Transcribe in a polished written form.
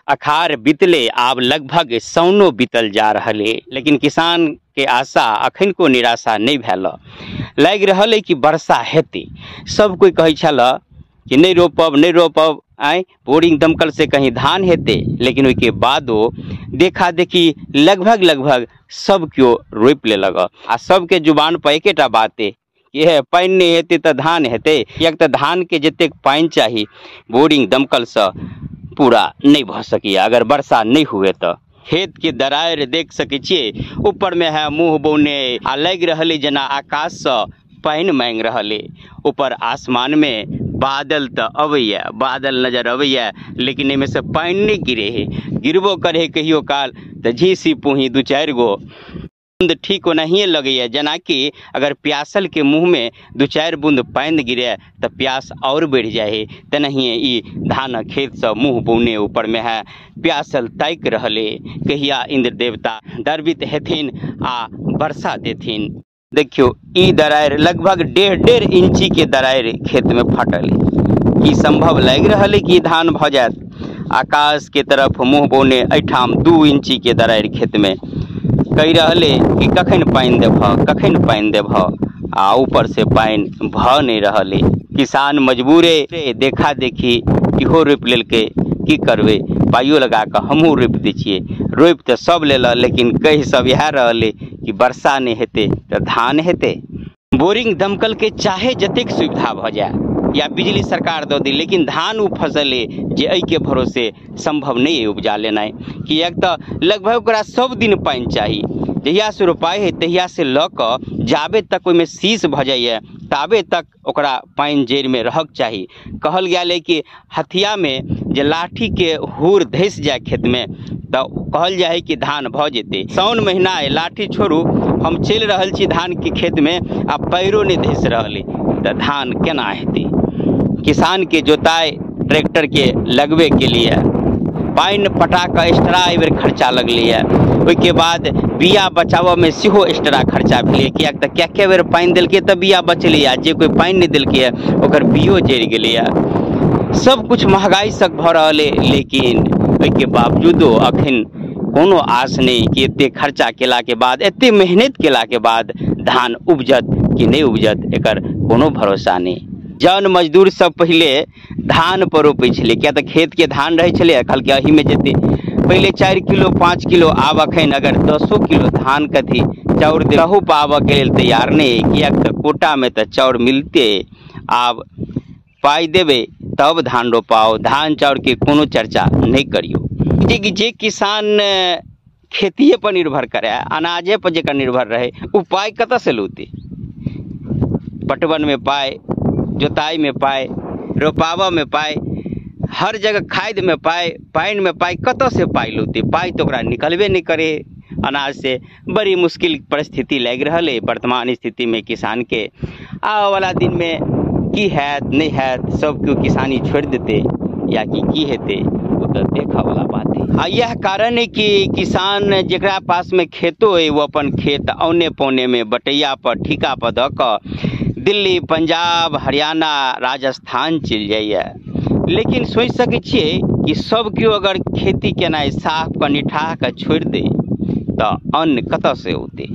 अखार बीतले, आब लगभग सौनो बीतल जा रहल है, लेकिन किसान के आशा अखन को निराशा नहीं भेल। लागि रहल है कि वर्षा हेतै। सब कोई कहै छल कि नहीं रोपब नहीं रोपब, आय बोरिंग दमकल से कहीं धान हेतै, लेकिन ओहिके बादो देखा देखी लगभग लगभग सब केओ रोपि लेलक। आ सबके जुबान पर एकेटा बात है कि हे पानि नहीं हेतै तऽ धान हेतै, किएक तऽ धानके जतेक पानि चाही बोरिंग दमकलसँ पूरा नहीं भऽ सकैए अगर वर्षा नहीं हुए तऽ। खेत के दरारि देख सकै छियै, ऊपर में है मुँह बौने आ लागि रहल है जेना आकाशसँ पानि मांगि रहल है। ऊपर आसमान में बादल तऽ अबैया, बादल नजर अबैया, लेकिन एहिमे से पानि नहीं गिरे है। गिरबो करे है कहियो काल तऽ झीसी पुही दू चारि गो बूंद ठीक ओनाहिए लगैया जेनाकि अगर प्यासल के मुँह में दू चारि बूंद पानि गिरे तऽ प्यास और बढ़ि जाइ है, तेनाहिए ई धानक खेतसँ मुँह बौने ऊपर में है प्यासल ताकि रहल है कहिया इंद्र देवता दर्वित हेथिन आ वर्षा देथिन। देखियो ई दरारि लगभग 1.5-1.5 इंची के दरारि खेत में फटल है। की संभव लागि रहल है कि धान भऽ जायत? आकाश के तरफ मुँह बौने एहिठाम 2 इंची के दरारि खेत में कहि रहल है कि कखन पानि देबह कखन पानि देबह, आ ऊपर से पानि भऽ नहीं रहल है। किसान मजबूरे देखा देखी इहो रोपि लेलकै, की करबै पाइयो लगा कऽ हमहूँ रोपि दै छियै। रोपि तऽ सब लेलक, लेकिन कहि सब इएह रहल है कि वर्षा नहीं हेतै तऽ धान हेतै। बोरिंग दमकल के चाहे जतेक सुविधा भऽ जाय या बिजली सरकार दऽ दी, लेकिन धान ओ फसल है जे एहिके भरोसे संभव नहीं है उपजा लेनाइ, किएक तऽ लगभग ओकरा सब दिन पानि चाही। जहिया से रोपाइ है तहिया से लऽ कऽ जाबे तक ओहिमे शीश भऽ जाइए ताबे तक ओकरा पानि जड़िमे रहक चाही। कहल गेल है कि हथियामे जे लाठीके हूर धसि जाय खेतमे तऽ कहल जाइ है कि धान भऽ जेतै। साउन महीना है, लाठी छोड़ू, हम चलि रहल छी धानके खेतमे आ पैरो नहि धसि रहल है, तऽ धान केना हेतै? किसान के जोताइ ट्रैक्टर के लगबे के लिए पानि पटा कऽ एक्स्ट्रा एहि बेर खर्चा लगलैए। ओहिके बाद बिया बचाबऽमे सेहो एक्स्ट्रा खर्चा भेलै, किएक तऽ कए कए बेर पानि देलकै तऽ बिया बचलैए, जे कोइ पानि नहि देलकैए ओकर बियो जरि गेलैए। सब कुछ महगाई सब भऽ रहल है, लेकिन ओहिके बावजूदो अखन कोनो आस नहीं कि एते खर्चा केलाके बाद एते मेहनत केलाके बाद धान उपजत कि नहीं उपजत, एकर कोनो भरोसा नहीं। जन मजदूर सब पहिले धान पर रोपै छलै, किया तऽ खेत के धान रहै छलै, कहलकै एहिमे जेतै। पहिले 4 किलो 5 किलो, आब अखन अगर 10 किलो धान कथी चाउर तहु पाबऽके लेल तैयार नहीं है, किएक तऽ कोटामे तऽ चाउर मिलते, आब पाइ देबै तब धान रोपाओ, धान चाउर के कोनो चर्चा नहीं करियो। जे किसान खेतिए पर निर्भर करे, अनाजे पर जेकर निर्भर रहे, ओ पाइ कतऽ से लौतै? पटवन में पाइ, जोताई में पाइ, रोपाबऽ में पाइ, हर जगह खाद में पाइ, पानि में पाइ, कतऽ से पाइ लौतै? पाइ तऽ ओकरा निकलबे नहीं करे अनाज से। बड़ी मुश्किल परिस्थिति लागि रहल है वर्तमान स्थिति में किसान के। आबऽ वाला दिन में की हैत नहीं हैत, सब केओ किसानी छोड़ि देतै या कि की हेतै ओ तऽ देखऽ वाला बात है। आ यह कारण है कि किसान जकरा पास में खेतो है वो अपन खेत औने पौने में बटैया पर ठीका पर दऽ कऽ दिल्ली, पंजाब, हरियाणा, राजस्थान चलि जाइए। लेकिन सोचि सकै छियै कि सब केओ अगर खेती केनाइ साफ कऽ निठाह कऽ छोड़ि दै तऽ अन्न कतऽसँ औतै?